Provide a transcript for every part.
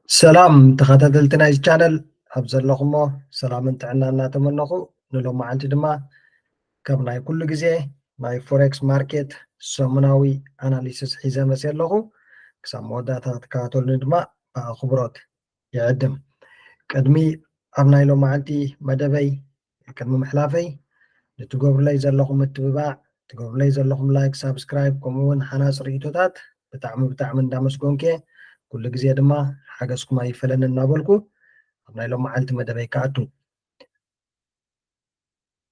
ሰላም ተኸታተልቲ ናይዚ ቻነል፣ ኣብ ዘለኹሞ ሰላምን ጥዕና እናተመነኹ፣ ንሎማዓንቲ ድማ ካብ ናይ ኩሉ ግዜ ናይ ፎሬክስ ማርኬት ሰሙናዊ ኣናሊሲስ ሒዘ መፅየ ኣለኹ። ክሳብ መወዳእታ ክትከታተሉኒ ድማ ብኣኽብሮት ይዕድም። ቅድሚ ኣብ ናይ ሎማዓንቲ መደበይ፣ ቅድሚ ምሕላፈይ፣ ንትገብሩለይ ዘለኹም ምትብባዕ፣ ትገብሩለይ ዘለኹም ላይክ፣ ሳብስክራይብ፣ ከምኡ እውን ሃናፂ ርእይቶታት ብጣዕሚ ብጣዕሚ እንዳመስገንኩ እየ። ኩሉ ግዜ ድማ ሓገዝኩም ኣይፈለኒ እናበልኩ ኣብ ናይ ሎማዓልቲ መደበይ ክኣቱ።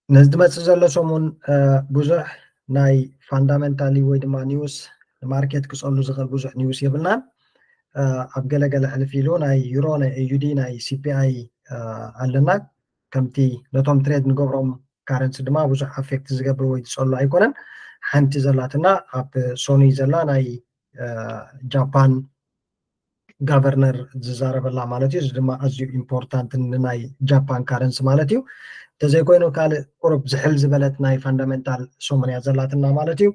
ነዚ ዝመፅእ ዘሎ ሰሙን ብዙሕ ናይ ፋንዳመንታሊ ወይ ድማ ኒውስ ንማርኬት ክፀሉ ዝኽእል ብዙሕ ኒውስ የብልናን። ኣብ ገለገለ ሕልፍ ኢሉ ናይ ዩሮ፣ ናይ ኤዩዲ፣ ናይ ሲፒኣይ ኣለና። ከምቲ ነቶም ትሬድ ንገብሮም ካረንሲ ድማ ብዙሕ ኣፌክት ዝገብር ወይ ዝፀሉ ኣይኮነን። ሓንቲ ዘላትና ኣብ ሶኒ ዘላ ናይ ጃፓን ጋቨርነር ዝዛረበላ ማለት እዩ። እዚ ድማ ኣዝዩ ኢምፖርታንት ንናይ ጃፓን ካረንሲ ማለት እዩ። እንተዘይኮይኑ ካልእ ቁሩብ ዝሕል ዝበለት ናይ ፋንዳሜንታል ሰሙን እያ ዘላትና ማለት እዩ።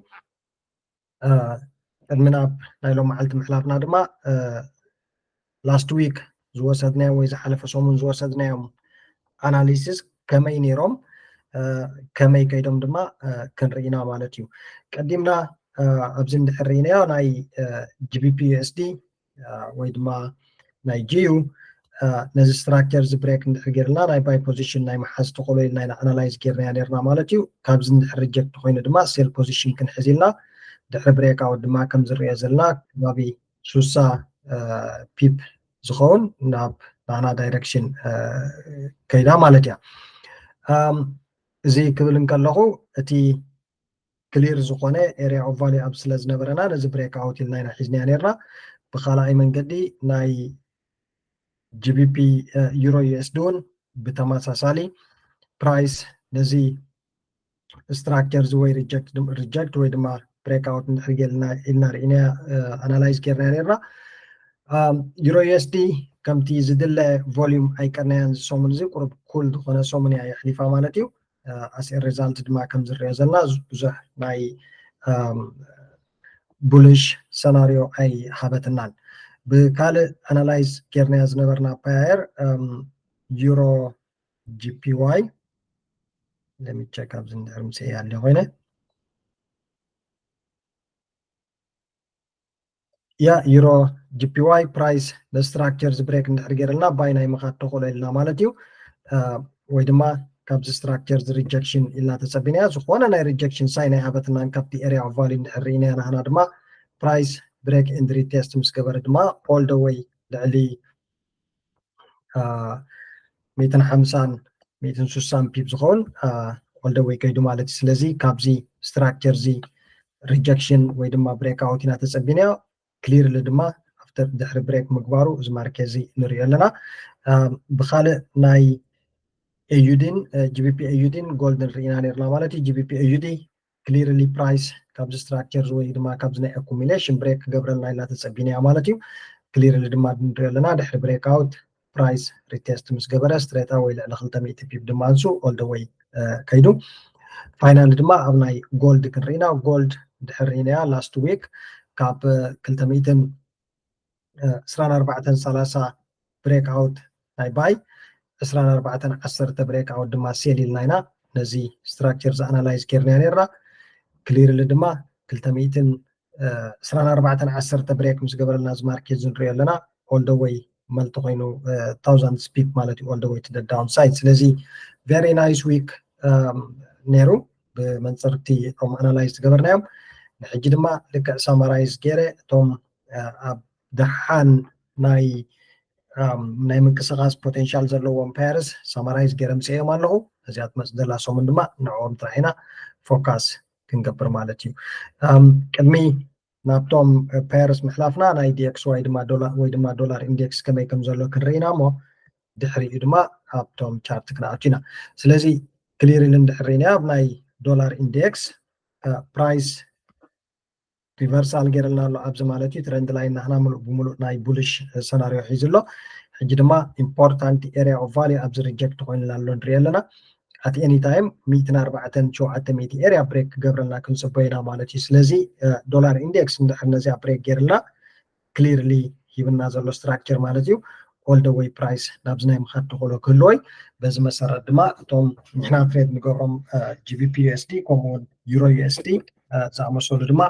ቅድሚ ናብ ናይ ሎም መዓልቲ ምሕላፍና ድማ ላስት ዊክ ዝወሰድናዮም ወይ ዝሓለፈ ሰሙን ዝወሰድናዮም ኣናሊሲስ ከመይ ነይሮም፣ ከመይ ከይዶም ድማ ክንርኢና ማለት እዩ። ቀዲምና ኣብዚ እንድሕር ርኢናዮ ናይ ጂቢፒ ዩኤስዲ ወይ ድማ ናይ ጂዩ ነዚ ስትራክቸር እዚ ብሬክ እንድሕር ገይርና ናይ ባይ ፖዚሽን ናይ መሓዝ ተኽእሎ ኢልና ኢና ኣናላይዝ ገይርናያ ነርና ማለት እዩ። ካብዚ እንድሕር ሪጀክት ኮይኑ ድማ ሴል ፖዚሽን ክንሕዝ ኢልና ድሕሪ ብሬክ ኣውት ድማ ከም ዝርኦ ዘለና ከባቢ ሱሳ ፒፕ ዝኸውን ናብ ናና ዳይረክሽን ከይዳ ማለት እያ። እዚ ክብል እንከለኹ እቲ ክሊር ዝኾነ ኤሪያ ኦፍ ቫልዩ ኣብ ስለ ዝነበረና ነዚ ብሬክ ኣውት ኢልና ኢና ሒዝናያ ነርና። ብካልኣይ መንገዲ ናይ ጂቢፒ ዩሮ ዩኤስዲ እውን ብተመሳሳሊ ፕራይስ ነዚ ስትራክቸር እዚ ወይ ሪጀክት ወይ ድማ ብሬክ ኣውት እንድሕር ገይርና ኢልና ርኢናያ ኣናላይዝ ገይርናያ ነርና። ዩሮ ዩኤስዲ ከምቲ ዝድለ ቮሊዩም ኣይቀርናያን። እዚ ሰሙን እዚ ቁሩብ ኩል ዝኾነ ሰሙን እያ የሕሊፋ ማለት እዩ። ኣስ ሪዛልት ድማ ከም ዝርኦ ዘለና ብዙሕ ናይ ቡልሽ ሰናሪዮ ኣይሃበትናን። ብካልእ ኣናላይዝ ጌርናዮ ዝነበርና ፓየር ዩሮ ጂፒዋይ ለሚቸክ ኣብዚ እንድሕር ምስ እያ ኣለ ኮይነ ያ ዩሮ ጂፒዋይ ፕራይስ ነስትራክቸር ዝብሬክ እንድሕር ገይርልና ባይ ናይ ምኻድ ተኽእሎ ኢልና ማለት እዩ። ወይ ድማ ካብዚ ስትራክቸር እዚ ሪጀክሽን ኢልና ተፀቢናያ። ዝኾነ ናይ ሪጀክሽን ሳይ ናይ ሃበትናን ካብቲ ኤሪያ ኦፍ ቫልዩ እንድሕር ርኢናያ ናህና ድማ ፕራይስ ብሬክ ኤንድ ሪቴስት ምስ ገበረ ድማ ኦል ደ ወይ ልዕሊ ሚእትን ሓምሳን ሚእትን ሱሳን ፒፕ ዝኸውን ኦል ደ ወይ ከይዱ ማለት እዩ። ስለዚ ካብዚ ስትራክቸር እዚ ሪጀክሽን ወይ ድማ ብሬክ ኣውት ኢና ተፀቢናዮ። ክሊርሊ ድማ ኣፍተር ድሕሪ ብሬክ ምግባሩ እዚ ማርኬት እዚ ንሪኦ ኣለና። ብካልእ ናይ ኤዩዲን ጂቢፒ ኤዩዲን ጎልድን ርኢና ነርና ማለት እዩ። ጂቢፒ ኤዩዲ ክሊርሊ ፕራይስ ካብዚ ስትራክቸር ወይ ድማ ካብዚ ናይ ኣኩሚሌሽን ብሬክ ክገብረልና ኢልና ተፀቢናዮ ማለት እዩ። ክሊርሊ ድማ ንሪኦ ኣለና ድሕሪ ብሬክ ኣውት ፕራይስ ሪቴስት ምስ ገበረ ስትሬት ኣወይ ልዕሊ ክልተ ሚእቲ ፒፕ ድማ ኣንሱ ኦል ደ ወይ ከይዱ። ፋይናሊ ድማ ኣብ ናይ ጎልድ ክንርኢና። ጎልድ ድሕር ርኢናያ ላስት ዊክ ካብ ክልተ ሚእትን ዕስራን ኣርባዕተን ሰላሳ ብሬክ ኣውት ናይ ባይ፣ ዕስራን ኣርባዕተን ዓሰርተ ብሬክ ኣውት ድማ ሴል ኢልና ኢና ነዚ ስትራክቸር ዝኣናላይዝ ጌርናዮ ነርና። ክሊርሊ ድማ ክልተ ሚእትን ዕስራን ኣርባዕተን ዓሰርተ ብሬክ ምስ ገበረልና እዚ ማርኬት እዚ ንሪኦ ኣለና ኦል ደ ወይ መልቲ ኮይኑ ታውዛንድ ፒፕ ማለት እዩ ኦል ደ ወይ ቱ ዳውን ሳይድ። ስለዚ ቨሪ ናይስ ዊክ ነይሩ ብመንፅር እቲ እቶም ኣናላይዝ ዝገበርናዮም። ንሕጂ ድማ ልክዕ ሳማራይዝ ገይረ እቶም ኣብ ደሓን ናይ ናይ ምንቅስቃስ ፖቴንሻል ዘለዎም ፓየርስ ሳማራይዝ ገይረ ምፅኦም ኣለኹ። እዚኣ ትመፅእ ዘላ ሰሙን ድማ ንዕኦም ጥራሕ ኢና ፎካስ ክንገብር ማለት እዩ። ቅድሚ ናብቶም ፓየርስ ምሕላፍና ናይ ዲኤክስዋይ ድማ ዶላር ወይ ድማ ዶላር ኢንዴክስ ከመይ ከም ዘሎ ክንርኢና እሞ ድሕሪኡ ድማ ኣብቶም ቻርት ክንኣቱ ኢና። ስለዚ ክሊርሊ እንድሕር ርኢና ኣብ ናይ ዶላር ኢንዴክስ ፕራይስ ሪቨርሳል ገይረልና ኣሎ ኣብዚ ማለት እዩ። ትረንድ ላይን ናህና ሙሉእ ብሙሉእ ናይ ቡልሽ ሰናሪዮ ሒዙ ኣሎ። ሕጂ ድማ ኢምፖርታንት ኤሪያ ኦፍ ቫልዩ ኣብዚ ሪጀክት ኮይኑና ኣሎ ንሪኦ ኣለና። ኣት ኤኒ ታይም ሚእትን ኣርባዕተን ሸውዓተ ሚእቲ ኤሪያ ብሬክ ክገብረልና ክንፅበ ኢና ማለት እዩ። ስለዚ ዶላር ኢንዴክስ እንድሕር ነዚኣ ብሬክ ገይርልና ክሊርሊ ሂብና ዘሎ structure ማለት እዩ። All the way price ናብዚ ናይ ምኻድ ተኽእሎ ክህልዎ እዩ። በዚ መሰረት ድማ እቶም ንሕና trade ንገብሮም GBP USD ከምኡ እውን Euro USD ዝኣመሰሉ ድማ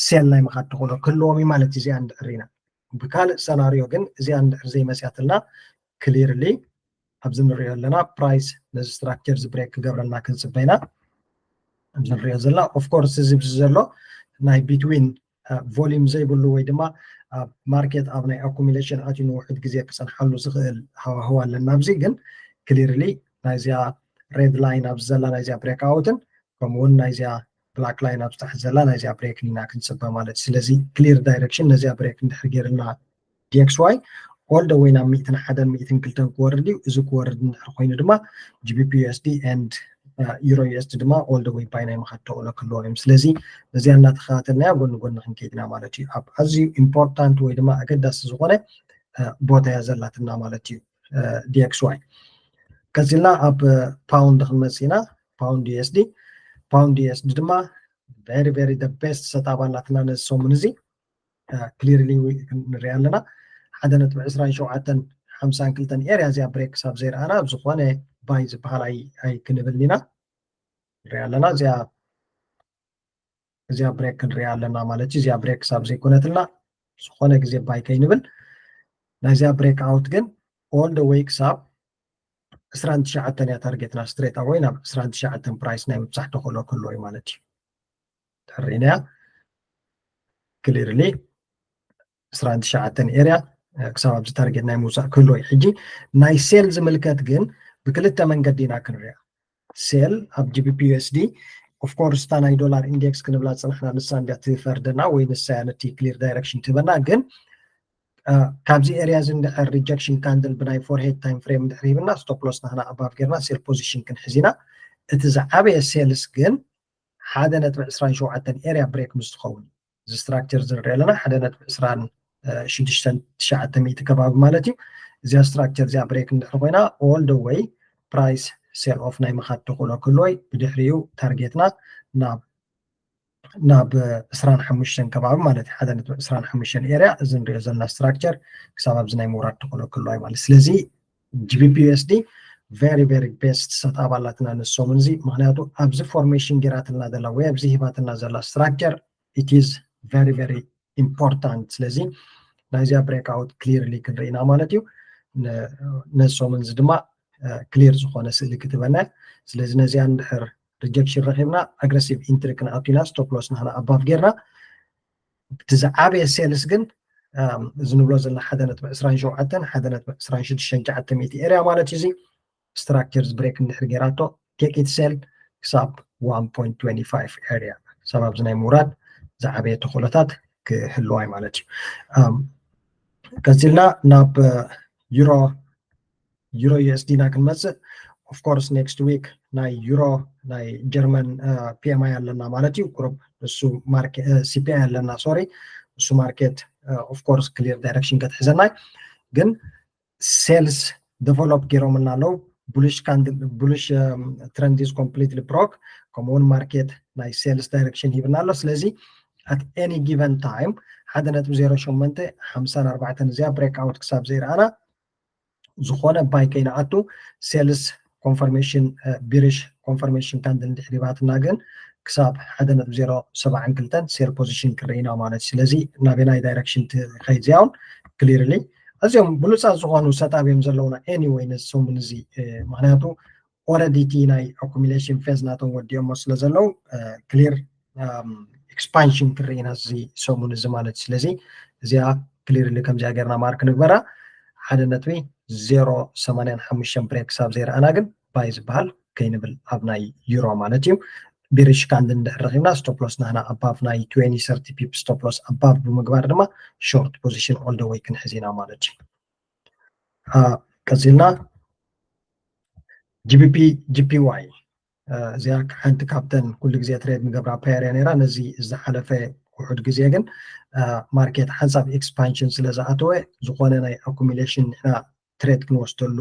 sell ናይ ምኻድ ተኽእሎ ክህልዎም እዩ ማለት እዩ። እዚኣ እንድሕር ኢና ብካልእ scenario ግን እዚኣ እንድሕር ዘይመፅያትልና clearly ኣብዚ ንሪኦ ኣለና price ነዚ structure እዚ break ክገብረልና ክንፅበ ኢና። ኣብዚ ንሪኦ ዘለና of course እዚ ኣብዚ ዘሎ ናይ between volume ዘይብሉ ወይ ድማ ኣብ market ኣብ ናይ accumulation ኣትዩ ንውሑድ ግዜ ክፀንሓሉ ዝኽእል ሃዋህው ኣለና። ኣብዚ ግን clearly ናይዚኣ red line ኣብዚ ዘላ ናይዚኣ breakout ን ከምኡ እውን ናይዚኣ black line ኣብ ታሕቲ ዘላ ናይዚኣ break ኢና ክንፅበ ማለት እዩ። ስለዚ clear direction ነዚኣ break እንድሕር ገይርልና DXY all the way ናብ ሚእትን ሓደን ሚእትን ክልተን ክወርድ እዩ። እዚ ክወርድ እንድሕር ኮይኑ ድማ GBP USD and Euro USD ድማ all the way buy ናይ ምኻድ ተኽእሎ ክህልዎም እዮም። ስለዚ ነዚኣ እናተኸታተልናያ ጎኒ ጎኒ ክንከይድ ኢና ማለት እዩ። ኣብ ኣዝዩ important ወይ ድማ ኣገዳሲ ዝኾነ ቦታ እያ ዘላትና ማለት እዩ። DXY ቀፂልና ኣብ pound ክንመፅእ ኢና። Pound USD pound USD ድማ very very the best setup ኣላትና ነዚ ሰሙን እዚ clearly ንሪኣ ኣለና። ሓደ ነጥቢ ዕስራን ሸውዓተን ሓምሳን ክልተን area እዚኣ break ክሳብ ዘይረኣና ኣብ ዝኾነ buy ዝበሃል ኣይክንብል ኢና ንሪኣ ኣለና። እዚኣ እዚኣ break ክንሪኣ ኣለና ማለት እዩ። እዚኣ break ክሳብ ዘይኮነትልና ዝኾነ ግዜ buy ከይንብል ናይዚኣ breakout ግን all the way ክሳብ ዕስራን ትሽዓተን እያ target ና straight away ናብ ዕስራን ትሽዓተን price ናይ ምብፃሕ ተኽእሎ ክህልዎ እዩ ማለት እዩ። ተሪእናያ clearly ዕስራን ትሽዓተን area ክሳብ ኣብዚ target ናይ ምውፃእ ክህልዎ እዩ። ሕጂ ናይ sell ዝምልከት ግን ብክልተ መንገዲ ኢና ክንሪኣ። Sell ኣብ GBP USD of course እታ ናይ ዶላር index ክንብላ ዝፀናሕና ንሳ እንድያ ትፈርደና ወይ ንሳ እያ ነቲ clear direction ትህበና። ግን ካብዚ area እዚ እንድሕር rejection candle ብናይ four head time frame እንድሕር ሂብና stop loss ናህና above ጌርና sell position ክንሕዝ ኢና። እቲ ዝዓበየ sell ስ ግን ሓደ ነጥቢ ዕስራን ሸውዓተን area break ምስ ትኸውን እዚ structure ዝንሪኦ ኣለና ሓደ ነጥቢ ዕስራን ሽዱሽተን ትሽዓተ ሚእቲ ከባቢ ማለት እዩ። እዚኣ structure እዚኣ break እንድሕር ኮይና all the way price sell off ናይ ምኻድ ተኽእሎ ክህልዎ እዩ። ብድሕሪኡ target ና ናብ ናብ ዕስራን ሓሙሽተን ከባቢ ማለት ሓደ ነጥቢ ዕስራን ሓሙሽተን area እዚ ንሪኦ ዘለና structure ክሳብ ኣብዚ ናይ ምውራድ ተኽእሎ ክህልዎ እዩ ማለት። ስለዚ GBP USD very very best setup ኣላትና ንሰሙን እዚ። ምኽንያቱ ኣብዚ formation ጌራትልና ዘላ ወይ ኣብዚ ሂባትና ዘላ structure it is very very important። ስለዚ ናይዚኣ breakout clearly ክንርኢ ኢና ማለት እዩ። ነዚ ሰሙን እዚ ድማ clear ዝኾነ ስእሊ ክትበና። ስለዚ ነዚኣ እንድሕር rejection ረኺብና aggressive entry ክንኣቱ ኢና። Stop loss ናህና above ጌርና እቲ ዝዓበየ sell ስ ግን እዚ ንብሎ ዘለና ሓደ ነጥቢ ዕስራን ሸውዓተን ሓደ ነጥቢ ዕስራን ሽዱሽተን ትሽዓተ ሚእቲ area ማለት እዩ። እዚ structure break እንድሕር ጌራቶ take it sell ክሳብ one point twenty five area ክሳብ ኣብዚ ናይ ምውራድ ዝዓበየ ተኽእሎታት ክህልዋ እዩ ማለት እዩ። ቀፂልና ናብ Euro Euro USD ና ክንመፅእ of course next week ናይ Euro ናይ German PMI ኣለና ማለት እዩ። ቁሩብ እሱ CPI ኣለና sorry እሱ market of course clear direction ከትሕዘና ግን sell ስ develop ጌሮምልና ኣለዉ። Bullish candle bullish trend is completely broke ከምኡውን market ናይ sell ስ direction ሂብና ኣሎ። ስለዚ at any given time ሓደ ነጥቢ ዜሮ ሸሞንተ ሓምሳን ኣርባዕተን እዚኣ breakout ክሳብ ዘይረኣና ዝኾነ buy ከይንኣቱ sell ስ confirmation bearish confirmation candle እንድሕር ሂባትና ግን ክሳብ ሓደ ነጥቢ ዜሮ ሰብዓን ክልተን sell position ክንርኢ ኢና ማለት እዩ። ስለዚ ናበናይ direction ትኸይድ እዚኣ እውን clearly ኣዝዮም ብሉፃት ዝኾኑ setup እዮም ዘለውና anyway ነዚ ሰሙን እዚ ምኽንያቱ already እቲ ናይ accumulation phase ናቶም ወዲኦሞ ስለ ዘለዉ clear expansion ክርኢ ኢና እዚ ሰሙን እዚ ማለት እዩ። ስለዚ እዚኣ clearly ከምዚኣ ጌርና mark ንግበራ። ሓደ ነጥቢ ዜሮ ሰማንያን ሓሙሽተን break ክሳብ ዘይረኣና ግን buy ዝበሃል ከይንብል ኣብ ናይ Euro ማለት እዩ። Bearish candle እንድሕር ረኺብና stop loss ናህና above ናይ twenty thirty pip stop loss above ብምግባር ድማ short position all the way ክንሕዝ ኢና ማለት እዩ። ቀፂልና GBP JPY እዚኣ ሓንቲ ካብተን ኩሉ ግዜ trade ንገብራ pair እያ ነይራ። ነዚ ዝሓለፈ ውሑድ ግዜ ግን market ሓንሳብ expansion ስለ ዝኣተወ ዝኾነ ናይ accumulation ንሕና trade ክንወስደሉ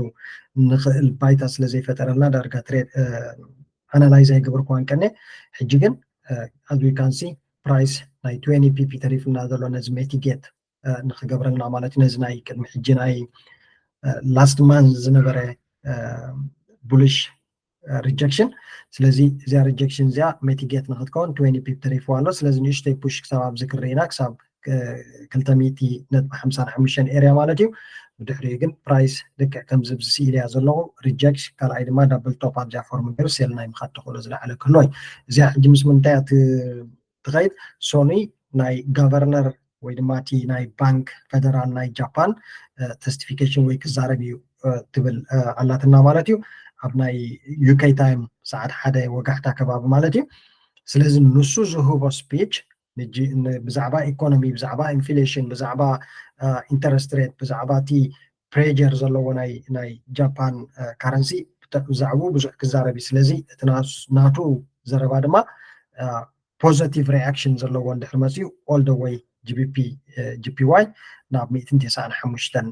ንኽእል ባይታ ስለ ዘይፈጠረልና ዳርጋ trade analyze ኣይገበርኩዋን ቀንየ። ሕጂ ግን as we can see price ናይ twenty pp ተሪፍና ዘሎ ነዚ mitigate ንክገብረልና ማለት እዩ። ነዚ ናይ ቅድሚ ሕጂ ናይ last month ዝነበረ bullish rejection። ስለዚ እዚኣ rejection እዚኣ mitigate ንክትከውን twenty pip ተሪፍዋ ኣሎ። ስለዚ ንእሽተይ push ክሳብ ኣብዚ ክርኢና ክሳብ ክልተ ሚእቲ ነጥቢ ሓምሳ ሓሙሽተ area ማለት እዩ። ብድሕሪኡ ግን price ልክዕ ከምዚ ኣብዚ ስኢል እያ ዘለኹ reject፣ ካልኣይ ድማ double top ኣብዚኣ form ገይሩ sell ናይ ምኻድ ተኽእሎ ዝለዓለ ክህልዎ እዩ። እዚኣ ሕጂ ምስ ምንታይ እያ ትኸይድ? ሶኒ ናይ governor ወይ ድማ እቲ ናይ ባንክ ፌደራል ናይ ጃፓን testification ወይ ክዛረብ እዩ ትብል ኣላትና ማለት እዩ። ኣብ ናይ UK time ሰዓት ሓደ ወጋሕታ ከባቢ ማለት እዩ። ስለዚ ንሱ ዝህቦ speech ብዛዕባ economy፣ ብዛዕባ inflation፣ ብዛዕባ interest rate፣ ብዛዕባ እቲ pressure ዘለዎ ናይ ጃፓን currency ብዛዕባኡ ብዙሕ ክዛረብ እዩ። ስለዚ እቲ ናቱ ዘረባ ድማ positive reaction ዘለዎ እንድሕር መፅዩ all the way GBP JPY ናብ ሚእትን ተስዓን ሓሙሽተን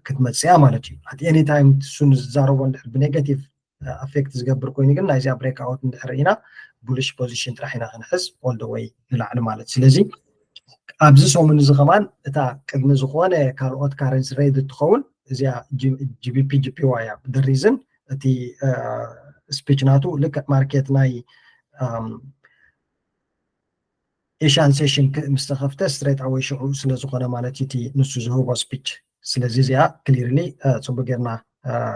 ክትመፅእ እያ ማለት እዩ። At any time እሱ ንዝዛረቦ እንድሕር ብnegative affect ዝገብር ኮይኑ ግን ናይዚኣ breakout እንድሕር ርኢና bullish position ጥራሕ ኢና ክንሕዝ all the way ንላዕሊ ማለት። ስለዚ ኣብዚ ሰሙን እዚ ከማን እታ ቅድሚ ዝኾነ ካልኦት currency red እትኸውን እዚኣ GBP JPY እያ። The reason እቲ speech ናቱ ልክዕ market ናይ Asian session ምስ ተኸፍተ straight away ሽዑ ስለ ዝኾነ ማለት እዩ እቲ ንሱ ዝህቦ speech። ስለዚ እዚኣ clearly ፅቡቅ ጌርና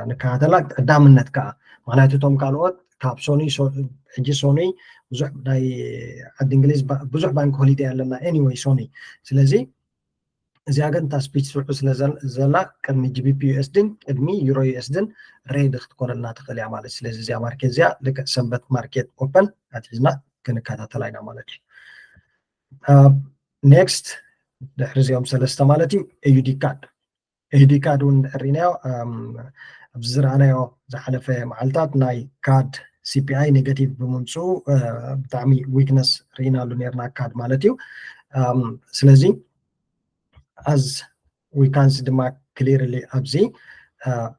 ንከታተላ ቀዳምነት ከዓ፣ ምክንያቱ እቶም ካልኦት ካብ ሶኒ ሕጂ ሶኒ ብዙሕ ናይ ዓዲ እንግሊዝ ብዙሕ bank holiday ኣለና anyway ሶኒ። ስለዚ እዚኣ ግን እታ speech ስርሑ ስለ ዘላ ቅድሚ GBP USD ን ቅድሚ Euro USD ን red ክትኮነልና ትኽእል እያ ማለት። ስለዚ እዚኣ market እዚኣ ልክዕ ሰንበት market open ኣትሒዝና ክንከታተላ ኢና ማለት እዩ። Next ድሕሪ እዚኦም ሰለስተ ማለት እዩ AUD CAD። AUD CAD እውን እንድሕር ርኢናዮ ኣብዚ ዝረኣናዮ ዝሓለፈ መዓልታት ናይ CAD CPI negative ብምምፅኡ ብጣዕሚ weakness ርኢናሉ ነርና CAD ማለት እዩ። ስለዚ as we can see ድማ clearly ኣብዚ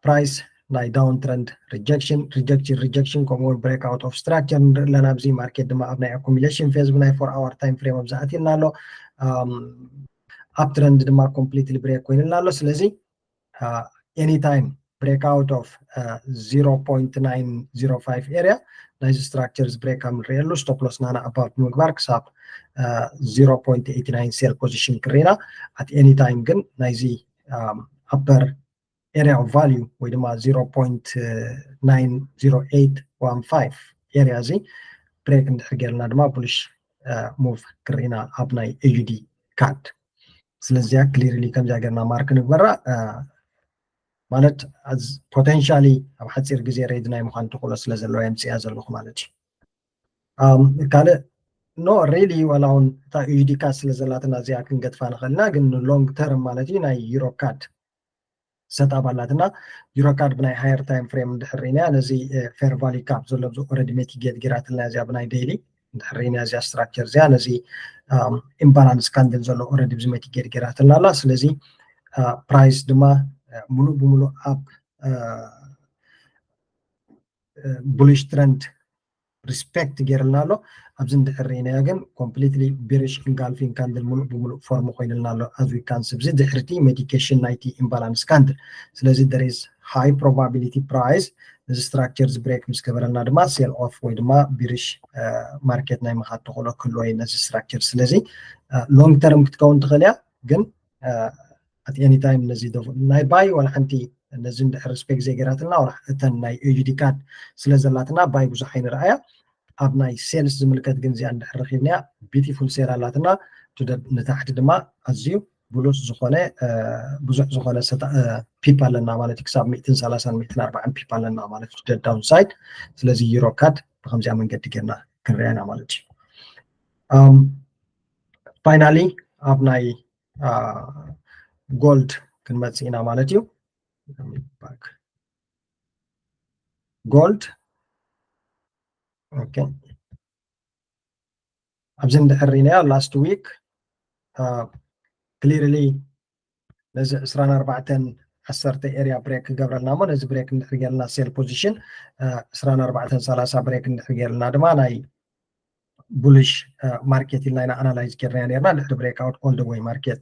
price ናይ downtrend rejection rejection rejection ከምኡውን breakout of structure ንርኢ ኣለና። ኣብዚ market ድማ ኣብ ናይ accumulation phase ብናይ four hour time frame ኣብዚ ኣትልና ኣሎ። Uptrend ድማ completely break ኮይንልና ኣሎ። ስለዚ anytime breakout of zero point nine zero five area ናይዚ structure break ከም ንሪኤሉ stop loss ናና above ብምግባር ክሳብ zero point eight nine sell position ክሪና at any time ግን ናይዚ upper area of value ወይ ድማ zero point nine zero eight one five area እዚ break እንድሕር ገይርና ድማ bullish move ክሪና ኣብ ናይ AUD CAD። ስለዚያ clearly ከምዚያ ገርና mark ንግበራ ማለት potentially ኣብ ሓፂር ግዜ red ናይ ምዃን ተኽእሎ ስለ ዘለዎ የምፅያ ዘለኹ ማለት እዩ። ካልእ no really ዋላ እውን እታ AUD CAD ስለ ዘላትና እዚኣ ክንገድፋ ንኽእልና ግን long term ማለት እዩ ናይ Euro CAD setup ኣላትና። Euro CAD ብናይ higher time frame እንድሕር ርኢናያ ነዚ fair value gap ዘሎ ኣብዚ already mitigate ጌራትልና እዚኣ ብናይ daily እንድሕር ርኢናያ እዚኣ structure እዚኣ ነዚ imbalance candle ዘሎ already ብዚ mitigate ጌራትልና ኣላ። ስለዚ price ድማ ሙሉእ ብሙሉእ ኣብ bullish trend respect ጌርልና ኣሎ። ኣብዚ እንድሕር ርኢናዮ ግን completely bearish engulfing candle ሙሉእ ብሙሉእ form ኮይንልና ኣሎ። As we can see እዚ ድሕርቲ mitigation ናይቲ imbalance candle። ስለዚ there is high probability price እዚ structure እዚ break ምስ ገበረልና ድማ sell off ወይ ድማ bearish market ናይ ምኻድ ተኽእሎ ክህልዎ እዩ ነዚ structure። ስለዚ long term ክትከውን ትኽእል እያ ግን at any time ነዚ ናይ buy ዋላ ሓንቲ ነዚ እንድሕር respect ዘይገራትና ዋላ እተን ናይ AUD CAD ስለ ዘላትና buy ብዙሕ ኣይንረኣያ። ኣብ ናይ sales ዝምልከት ግን እዚኣ እንድሕር ረኺብናያ beautiful sell ኣላትና። ንታሕቲ ድማ ኣዝዩ ብሉስ ዝኾነ ብዙሕ ዝኾነ pip ኣለና ማለት እዩ። ክሳብ ሚእትን ሰላሳን ሚእትን ኣርባዓን pip ኣለና ማለት እዩ downside። ስለዚ Euro CAD ብከምዚኣ መንገዲ ጌርና ክንሪኣና ማለት እዩ። Finally ኣብ ናይ gold ክንመፅእ ኢና ማለት እዩ። Gold okay ኣብዚ እንድሕር ርኢናዮ last week clearly ነዚ ዕስራን ኣርባዕተን ዓሰርተ area break ክገብረልና እሞ ነዚ break እንድሕር ገይርና sell position ዕስራን ኣርባዕተን ሰላሳ break እንድሕር ገይርና ድማ ናይ bullish market ኢልና ኢና analyze ጌርናያ ነርና። ድሕሪ breakout all the way market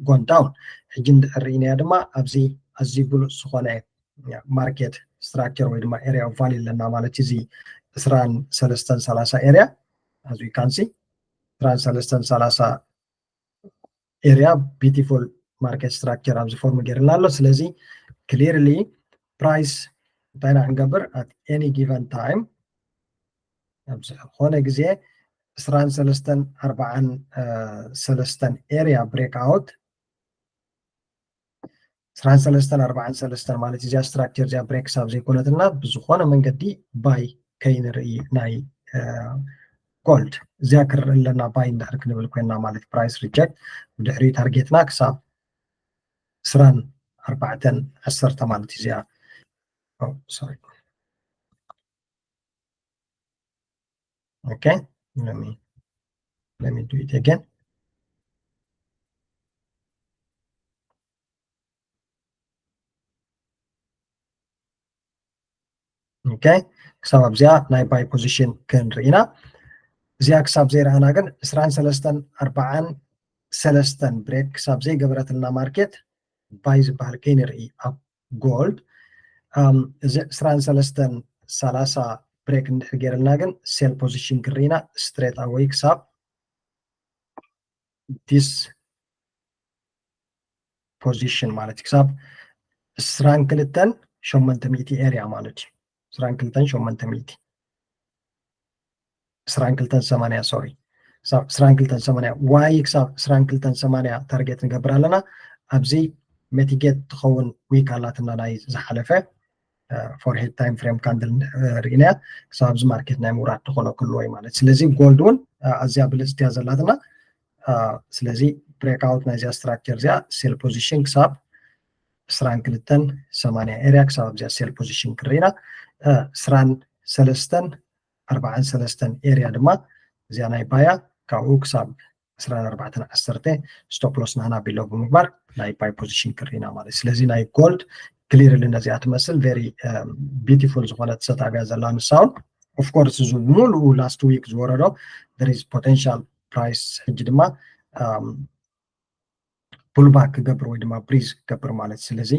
gone down። ሕጂ እንድሕር ርኢናዮ ድማ ኣብዚ ኣዝዩ ብሉፅ ዝኾነ market structure ወይ ድማ area of value ኣለና ማለት እዩ። እዚ ዕስራን ሰለስተን ሰላሳ area as we can see ዕስራን ሰለስተን ሰላሳ area beautiful market structure ኣብዚ form ገይርና ኣሎ። ስለዚ clearly price እንታይ ኢና ክንገብር at any given time ኣብ ዝኾነ ግዜ ዕስራን ሰለስተን ኣርባዓን ሰለስተን area breakout ዕስራን ሰለስተን ኣርባዓን ሰለስተን ማለት እዚኣ structure እዚኣ break ክሳብ ዘይኮነትና ብዝኾነ መንገዲ buy ከይንርኢ ናይ gold እዚኣ ክርኢ ኣለና። Buy እንድሕር ክንብል ኮይና ማለት price reject ብድሕሪኡ target ና ክሳብ ዕስራን ኣርባዕተን ዓሰርተ ማለት እዩ እዚኣ sorry okay let me let me do it again okay ክሳብ ኣብዚኣ ናይ buy position ክንርኢ ኢና። እዚኣ ክሳብ ዘይረኣና ግን ዕስራን ሰለስተን ኣርባዓን ሰለስተን break ክሳብ ዘይገበረትልና market buy ዝበሃል ከይንርኢ ኣብ gold እዚ ዕስራን ሰለስተን ሰላሳ break እንድሕር ገይርልና ግን sell position ክንርኢ ኢና straight away ክሳብ this position ማለት እዩ ክሳብ ዕስራን ክልተን ሸሞንተ ሚእቲ area ማለት እዩ ዕስራን ክልተን ሸሞንተ ሚእቲ ዕስራን ክልተን ሰማንያ sorry ክሳብ ዕስራን ክልተን ሰማንያ why ክሳብ ዕስራን ክልተን ሰማንያ target ንገብር ኣለና ኣብዚ mitigate ትኸውን week ኣላትና ናይ ዝሓለፈ four head time frame candle ርኢናያ ክሳብ ኣብዚ market ናይ ምውራድ ትኾኖ ክልዎ እዩ ማለት ስለዚ gold እውን ኣዝያ ብልፅቲ እያ ዘላትና ስለዚ break out ናይዚኣ structure እዚኣ sell position ክሳብ ዕስራን ክልተን ሰማንያ area ክሳብ ኣብዚኣ sell position ክርኢና ዕስራን ሰለስተን ኣርባዓን ሰለስተን area ድማ እዚኣ ናይ buy እያ ካብኡ ክሳብ ዕስራን ኣርባዕተን ዓሰርተ stop loss ናህና below ብምግባር ናይ buy position ክርኢና ማለት ስለዚ ናይ gold clearly ነዚኣ ትመስል very beautiful ዝኾነት setup እያ ዘላ ንሳ እውን of course እዚ ሙሉኡ last week ዝወረዶ there is potential price ሕጂ ድማ pullback ክገብር ወይ ድማ breach ክገብር ማለት ስለዚ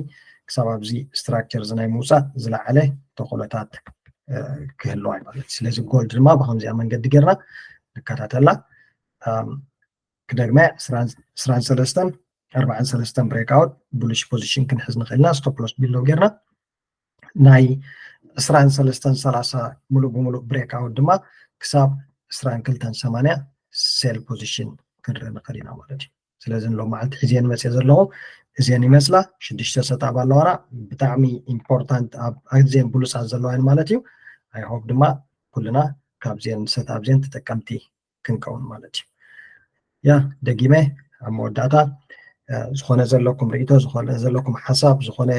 ክሳብ ኣብዚ structure እዚ ናይ ምውፃእ ዝለዓለ ተኽእሎታት ክህልዋ ማለት ስለዚ gold ድማ ብከምዚኣ መንገዲ ጌርና ንከታተላ ክደግመ ዕስራን ሰለስተን ኣርባዓን ሰለስተን break out bullish position ክንሕዝ ንኽእልና stop loss below ጌርና ናይ ዕስራን ሰለስተን ሰላሳ ሙሉእ ብሙሉእ break out ድማ ክሳብ ዕስራን ክልተን ሰማንያ sell position ክንርኢ ንኽእል ኢና ማለት እዩ ስለዚ ንሎም መዓልቲ ሒዝየን መፅየ ዘለኹ እዚአን ይመስላ ሽዱሽተ setup ኣለዋና ብጣዕሚ important ኣብ ኣዝየን ብሉፃት ዘለዋን ማለት እዩ I hope ድማ ኩልና ካብዚአን setup እዚአን ተጠቀምቲ ክንከውን ማለት እዩ ያ ደጊመ ኣብ መወዳእታ ዝኾነ ዘለኩም ርእቶ ዝኾነ ዘለኩም ሓሳብ ዝኾነ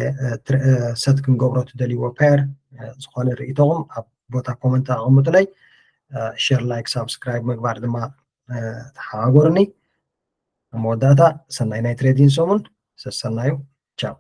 set ክንገብሮ ትደልይዎ pair ዝኾነ ርእቶኹም ኣብ ቦታ comment ኣቐምጡለይ share like subscribe ምግባር ድማ ተሓባበሩኒ ኣብ መወዳእታ ሰናይ ናይ trading ሰሙን ሰሰናዩ ቻው